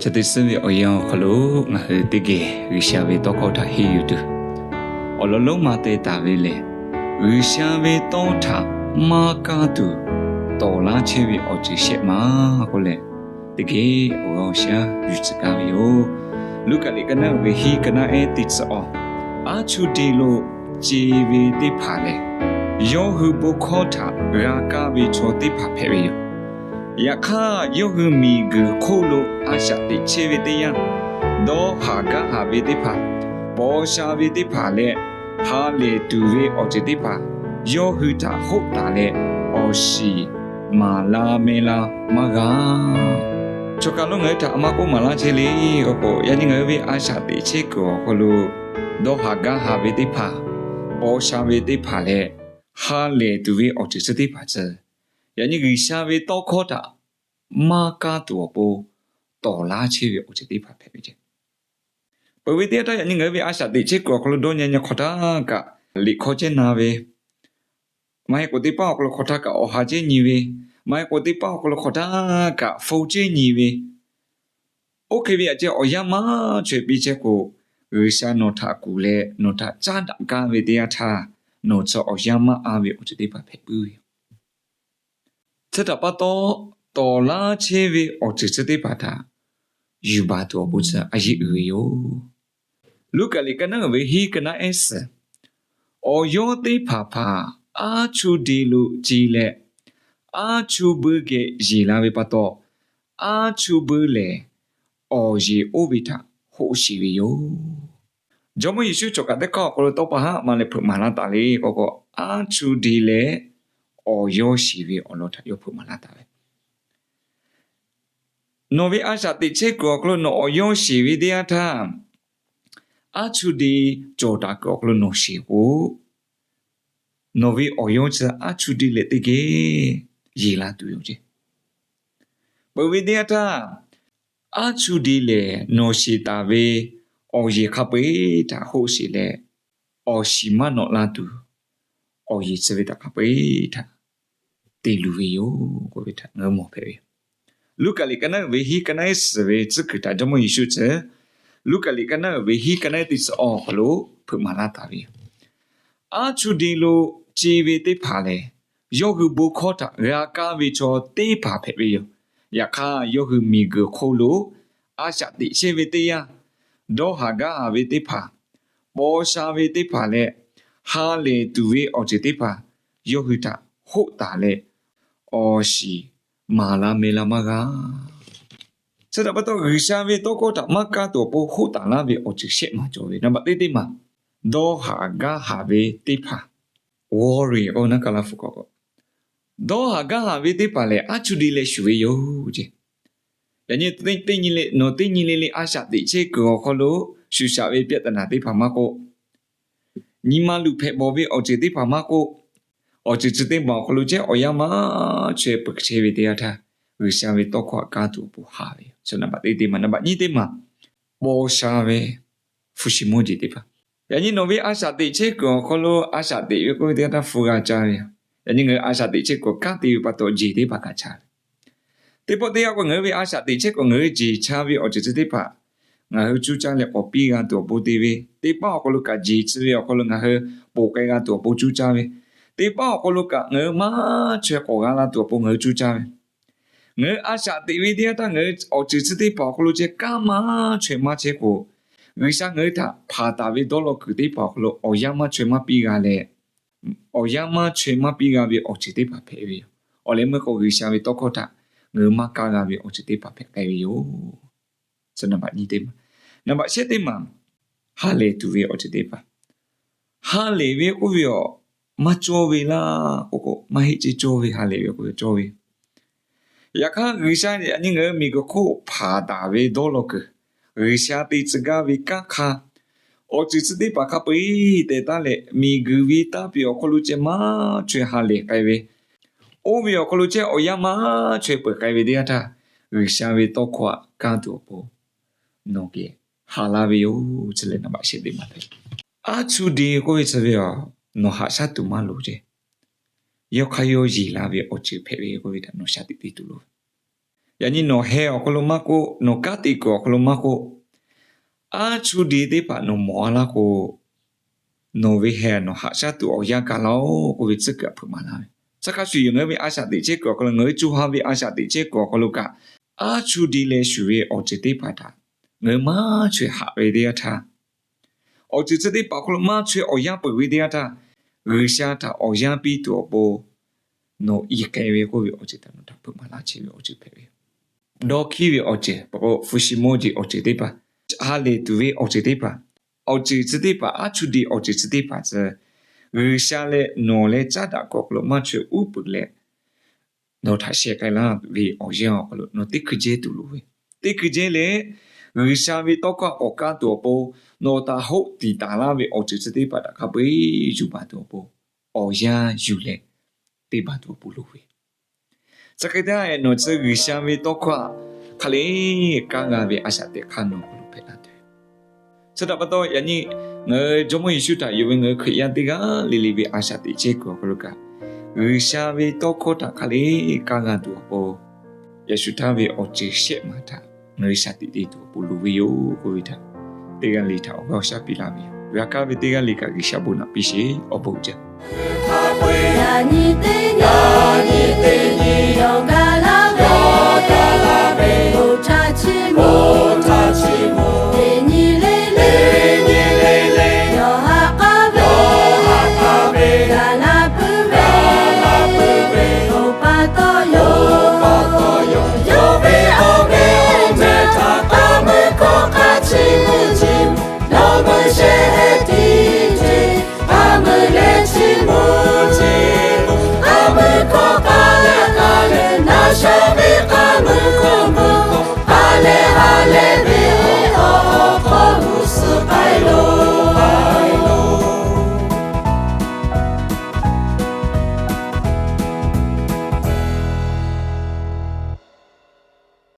Chi teˇ suhˉ ve awˬ yanˇ awˬ hk'aw lo ngaˬ hui teˇ geh G'uiˬsha ve tawˇ hkawˇ htaꞈ henˇ yuˬ tuˬ, awˬ lawn lonˉ ma te taˍ ve lehˬ, G'uiˬsha ve tawˇ htaꞈ maˇ kaˇ tuˬ tawˍ laˇ chehˇ ve awˬ ceuˬ shehˆ ma k'oˆ leh, teˇ geh awˬ g'aˇ awˬ shaˉ yuˬ tcuh kaˇ ve yoˬ. Luˉkaꞈ liꞈ ka naˉ uiˍ ve hiˉ ka naˉ ehˉ teˇ tcuh awˬ, aˉ chuˇ de lo ce ve teˇ hpaˍ lehˬ, yawˇ hui bon hkawˇ htaꞈ g'a kaˇ ve chaw teˇ hpaˍ hpehꞈ ve yoˬ. Yaꞈ hk'aˇ, yawˇ hui miˬguiˬ hk'oˆ lo a shaꞈ teꞈ chehˇ ve teˇ yanˇ, dawˇ haˍ gaˇ haˍ ve teˇ hpaˍ, paw sha ve teˇ hpaˍ leh, ha lehˬ tuˬ ve awˬ ceuˬ teˇ hpaˍ yawˇ hui htaꞈ hoˆ taˍ leh, awˬ shiˍ maˍ la meh la maˇ g'a. Chaw kaˬ lo ngaˬ hui htaꞈ a ma k'oˆ maˍ laˇ chehˇ le k'oˆ k'o, yaꞈ nyi ngaˬ hui ve a shaꞈ teꞈ chehˇ kuiˬ awˬ hk'aw lo dawˇ haˍ gaˇ haˍ ve teˇ hpaˍ, paw sha ve teˇ hpaˍ leh, ha lehˬ tuˬ ve awˬ ceuˬ chi teˇ hpaˍ ceh, yaꞈ nyi G'uiˬsha ve tawˇ hkawˇ htaꞈ maˇ kaˇ tuˬ awˬ pon tawˍ laˇ chehˇ ve awˬ ceuˬ teˇ hpaˍ hpehꞈ ve ceh. Peuˬ ve teˇ yanˇ htaˇ, yaꞈ nyi ngaˬ hui ve a shaꞈ teꞈ chehˇ kuiˬ awˬ hk'aw lo dawˇ nyi nyi hk'awꞈ htaˇ kaꞈ liꞈ hkawˇ chehˇ na ve, maˇ heˆ k'o teˇ paˉ awˬ hk'aw lo hk'awꞈ htaˇ kaꞈ awˬ ha chehˇ nyi ve, maˇ heˆ k'o teˇ paˉ awˬ hk'aw lo hk'awꞈ htaˇ kaꞈ hpu chehˇ nyi ve, oˇ hk'e ve aꞈ ceh awˬ yanˇ maˇ chaweh piˇ chehˇ k'o, G'uiˬsha nawˬ htaꞈ kuˬ leh nawˬ htaꞈ caˉ daꞈ gaˇ ve teˇ yanˇ htaˇ, nawˬ chi awˬ yanˇ maˇ a ve awˬ ceuˬ teˇ hpaˍ hpehꞈ puiˉ ve yoˬ. Chi htaꞈ pa taw, tawˍ laˇ chehˇ ve awˬ ceuˬ chi teˇ hpaˍ htaꞈ yuˬ baˬ tuˬ awˬ pon chi a yeˇ uiˍ ve yoˬ. Luˉkaꞈ liꞈ ka naˉ uiˍ ve hiˉ ka naˉ ehˉ suhˍ, awˬ yawˇ teˇ hpaˍ hpaˍ aˉ chuˇ de lo ce leh, aˉ chuˇ buiˇ geh yeˬ la ve pa taw, aˉ chuˇ buiˇ lehˬ awˬ yeˬ oˇ ve htaꞈ hoˆ shiˍ ve yoˬ. Jawˇmawˇ Yeˍsuˆ cawˬ kaꞈ teˇ hk'aˇ awˬ hk'aw lo tawˇ pa haˆ ma leh hpeuꞈ maˍ laˇ taˍ le k'oˆ k'o, aˉ chuˇ de leh awˬ yawˇ shiˍ ve awˬ lawn htaꞈ yawˇ hpeuꞈ maˍ laˇ taˍ ve. Nawˬ ve a shaꞈ teꞈ chehˇ kuiˬ awˬ hk'aw lo nawˬ awˬ yawˇ shiˍ ve teˇ yanˇ htaˇ, aˉ chuˇ de cawˬ taˍ kuiˬ awˬ hk'aw lo nawˬ shiˍ k'o, nawˬ ve awˬ yawˇ chi aˉ chuˇ de leh teˇ geh yeˬ la tuˬ yoˬ ceh. Peuˬ ve teˇ yanˇ htaˇ, aˉ chuˇ de lehˬ nawˬ shiˍ taˍ ve awˬ yeˬ hk'a peu-eˬ htaꞈ hoˆ shiˍ leh, awˬ shiˍ maˇ nawꞈ la tuˬ, awˬ yeˬ chi ve htaꞈ hk'a peu-eˬ htaꞈ te luˬ ve yoˬ k'oˆ ve htaꞈ ngaˬ hui mawˬ hpehꞈ ve yoˬ. Luˉkaꞈ liꞈ ka naˉ uiˍ ve hiˉ ka naˉ ehˉ suhˍ ve tcuhˉ kuiˬ htaꞈ Jawˇmawˇ Yeˍsuˆ ceh, Luˉkaꞈ liꞈ ka naˉ uiˍ ve hiˉ ka naˉ ehˉ teˇ chi awˬ hk'aw lo hpeuꞈ maˍ laˇ taˍ ve yoˬ. Aˉ chuˇ de lo ce ve teˇ hpaˍ lehˬ, yawˇ hui bon hkawˇ htaꞈ g'a kaˇ ve chaw teˇ hpaˍ hpehꞈ ve yoˬ. Yaꞈ hk'aˇ, yawˇ hui miˬguiˬ hk'oˆ lo a shaꞈ teꞈ chehˇ ve teˇ yanˇ, dawˇ haˍ gaˇ haˍ ve teˇ hpaˍ, paw sha ve teˇ hpaˍ leh, ha lehˬ tuˬ ve awˬ ceuˬ teˇ hpaˍ yawˇ hui htaꞈ hoˆ taˍ leh, awˬ shiˍ maˍ la meh la maˇ g'a. Chi htaꞈ pa taw, G'uiˬsha ve tawˇ hkawˇ htaꞈ maˇ kaˇ tuˬ awˬ pon hoˆ taˍ laˇ ve awˬ ceuˬ shehˆ ma cawˬ ve, naˍ baꞈ teˇ teˇ maˬ dawˇ haˍ gaˇ haˍ ve teˇ hpaˍ, worry k'o naˉ kaˇ laˇ hpu k'awꞈ k'o, dawˇ haˍ gaˇ haˍ ve teˇ hpaˍ lehˬ, aˉ chuˇ de leh shuˍ ve yoˬ ceh. Yaꞈ nyi teˇ nyi le, nawˬ teˇ nyi le le a shaꞈ teꞈ chehˇ kuiˬ awˬ hk'aw lo shuˍ shaꞈ ve ပြဿနာ teˇ hpaˍ maˇ k'oˆ, nyi ma luˬ hpehꞈ bawˬ ve awˬ ceuˬ teˇ hpaˍ maˇ k'oˆ, awˬ ceuˬ chi teˇ maˬ awˬ hk'aw lo ceh awˬ yanˇ maˇ chaweh peuˬ chehˇ ve teˇ yanˇ htaˇ, G'uiˬsha ve tawˇ hkawˇ htaꞈ kaˇ tuˬ awˬ pon haˍ ve yoˬ. Chi naˍ baꞈ teˇ teˇ maˬ. Naˍ baꞈ nyiˇ teˇ maˬ, paw sha ve hpu shi mawˇ jeˬ teˇ hpaˍ. Yaꞈ nyi nawˬ ve a shaꞈ teꞈ chehˇ kuiˬ awˬ hk'aw lo a shaꞈ teꞈ ve k'oˆ ve teˇ yanˇ htaˇ hpu g'a caˇ ve yoˬ. Yaꞈ nyi ngaˬ hui a shaꞈ teꞈ chehˇ kuiˬ kanˉ te ve pa taw jeˬ teˇ hpaˍ kaꞈ chaˇ ve. Teˇ pawˆ teˇ yanˇ k'o, ngaˬ hui ve a shaꞈ teꞈ chehˇ kuiˬ ngaˬ hui jeˬ chaˇ ve awˬ ceuˬ chi teˇ hpaˍ ngaˬ hui cuˇ caˇ leh k'awꞈ piˇ g'a tuˬ awˬ pon te ve, teˇ paˉ awˬ hk'aw lo kaꞈ jeˬ chi ve awˬ hk'aw lo ngaˬ hui ponˬ k'ai g'a tuˬ awˬ pon cuˇ caˇ ve, teˇ paˉ awˬ hk'aw lo kaꞈ ngaˬ hui maˇ chaweh k'awꞈ g'a la tuˬ awˬ pon ngaˬ hui cuˇ caˇ ve. Ngaˬ hui a shaꞈ teꞈ ve teˇ yanˇ htaˇ ngaˬ hui awˬ ceuˬ chi teˇ hpaˍ awˬ hk'aw lo ceh kanˉ maˇ chaweh maˇ chehˇ k'o, G'uiˬsha ngaˬ hui htaꞈ hpanˍ taˍ ve dawˇ law kuiˬ teˇ hpaˍ awˬ hk'aw lo awˬ yanˇ maˇ chaweh maˇ piˇ g'a leh, awˬ yanˇ maˇ chaweh maˇ piˇ g'a ve awˬ ceuˬ teˇ hpaˍ hpehꞈ ve yoˬ. Awˬ leh meuˇ k'o, G'uiˬsha ve tawˇ hkawˇ htaꞈ ngaˬ hui maˇ kaˇ g'a ve awˬ ceuˬ teˇ hpaˍ hpehꞈ k'ai ve yoˬ. Chi naˍ baꞈ nyiˇ teˇ maˬ. Naˍ baꞈ shehˆ teˇ maˬ, ha lehˬ tuˬ ve awˬ ceuˬ teˇ hpaˍ. Ha lehˬ ve k'oˆ ve awˬ, maˇ cawˇ ve laˇ k'oˆ k'o, maˇ heˆ ceh cawˇ ve, ha lehˬ ve k'oˆ ve cawˇ ve. Yaꞈ hk'aˇ, G'uiˬsha yaꞈ nyi ngaˬ hui miˬguiˬ hk'oˆ hpanˍ taˍ ve dawˇ law kuiˬ, G'uiˬsha te tcuh gaˇ ve kanˉ hk'aˇ, awˬ ceuˬ chi teˇ hpaˍ hk'a peu-eˬ teh taˉ leh, miˬguiˬ ve tanˇ piˍ awˬ hk'aw lo ceh maˇ chaweh ha lehˬ k'ai ve, oˇ ve awˬ hk'aw lo ceh awˬ yanˇ maˇ chaweh peuˬ k'ai ve teˇ yanˇ htaˇ, G'uiˬsha ve tawˇ hkawˇ htaꞈ kaˇ tuˬ awˬ pon nawˬ geh ha laˇ ve yoˬ. Chi lehˬ naˍ baꞈ shehˆ teˇ maˬ hpehꞈ. Aˉ chuˇ de k'oˆ ve chi ve aˬ, nawˬ haꞈ shaˉ tuˬ maˇ loˍ ceh. Yawˇ hk'aˇ yawˇ yeˬ la ve awˬ ceuˬ hpehꞈ ve k'oˆ ve htaꞈ nawˬ shaˍ tiꞈ te tuˬ loˍ ve. Yaꞈ nyi nawˬ heh awˬ hk'aw lo maˇ k'oˆ, nawˬ kanˉ te kuiˬ awˬ hk'aw lo maˇ k'oˆ, aˉ chuˇ di teˇ hpaˍ nawˬ mawˬ a laˇ k'o, nawˬ ve heh nawˬ haꞈ shaˉ tuˬ awˬ yanˇ gaˬ laˇ-oˆ k'oˆ ve tcuhˉ kuiˬ htaꞈ hpeuꞈ maˍ laˇ ve. Chi hk'a shuˍ yoˬ, ngaˬ hui ve a shaꞈ teꞈ chehˇ kuiˬ awˬ hk'aw lo, ngaˬ hui co ha ve a shaꞈ teꞈ chehˇ kuiˬ awˬ hk'aw lo kaꞈ, aˉ chuˇ di leh shuˍ ve awˬ ceuˬ teˇ hpaˍ htaꞈ ngaˬ hui maˇ chaweh haꞈ ve teˇ yanˇ htaˇ, awˬ ceuˬ chi teˇ hpaˍ awˬ hk'aw lo maˇ chaweh awˬ yanˇ peuˬ ve teˇ yanˇ htaˇ, G'uiˬsha htaꞈ awˬ yanˇ piˇ tuˬ awˬ pon nawˬ i k'ai ve k'oˆ ve awˬ ceuˬ htaꞈ nawˬ htaꞈ hpeuꞈ maˍ laˇ chehˇ ve awˬ ceuˬ hpehꞈ ve. Dawˇ hkiˉ ve awˬ ceuˬ, pa k'o hpu shi mawˇ jeˬ awˬ ceuˬ teˇ hpaˍ, ha lehˬ tuˬ ve awˬ ceuˬ teˇ hpaˍ, awˬ ceuˬ chi teˇ hpaˍ, aˉ chuˇ di awˬ ceuˬ chi teˇ hpaˍ tcuh, G'uiˬsha leh nawˬ leh caˉ daꞈ kuiˬ awˬ hk'aw lo maˇ chaweh uˉ peunˍ leh, nawˬ htaꞈ sheh k'ai laˇ ve awˬ yanˇ awˬ hk'aw lo nawˬ teˇ hkui jehˇ tuˬ loˍ ve, teˇ hkui jehˇ leh G'uiˬsha ve tawˇ hkawˇ k'awꞈ kaˇ tuˬ awˬ pon, nawˬ htaꞈ hoˆ tiˍ taˍ laˇ ve awˬ ceuˬ chi teˇ hpaˍ htaꞈ hk'a peu-eˬ yuˬ baˬ tuˬ awˬ pon, awˬ yanˇ yuˬ leh te baˬ tuˬ awˬ pon loˍ ve. Chi hk'e te leh nawˬ tcuh G'uiˬsha ve tawˇ hkawˇ htaꞈ hk'a le kaˇ g'a ve a shaꞈ teꞈ hk'aˇ nawˬ hk'aw lo hpehꞈ la tuˬ. Chi htaꞈ pa taw yaꞈ nyi ngaˬ hui Jawˇmawˇ Yeˍsuˆ htaꞈ yonˍ ve ngaˬ hui Hkriꞈ yaˇ teˇ g'aˇ le le ve a shaꞈ teꞈ chehˇ kuiˬ awˬ hk'aw lo kaꞈ, G'uiˬsha ve tawˇ hkawˇ htaꞈ hk'a le kaˇ g'a tuˬ awˬ pon, yaꞈ shu htaˇ ve awˬ ceuˬ shehˆ maˬ htaꞈ ngaˬ hui shaˍ tiꞈ te tuˬ awˬ pon loˍ ve yoˬ k'oˆ ve htaꞈ teˇ g'aˇ le htaꞈ awˬ g'aˇ awˬ shaˉ piˇ laˇ ve yoˬ. G'a kaˇ ve teˇ g'aˇ le kaꞈ G'uiˬsha bon naꞈ piˇ sheˍ. Awˬ bon uiˍ jaˇ.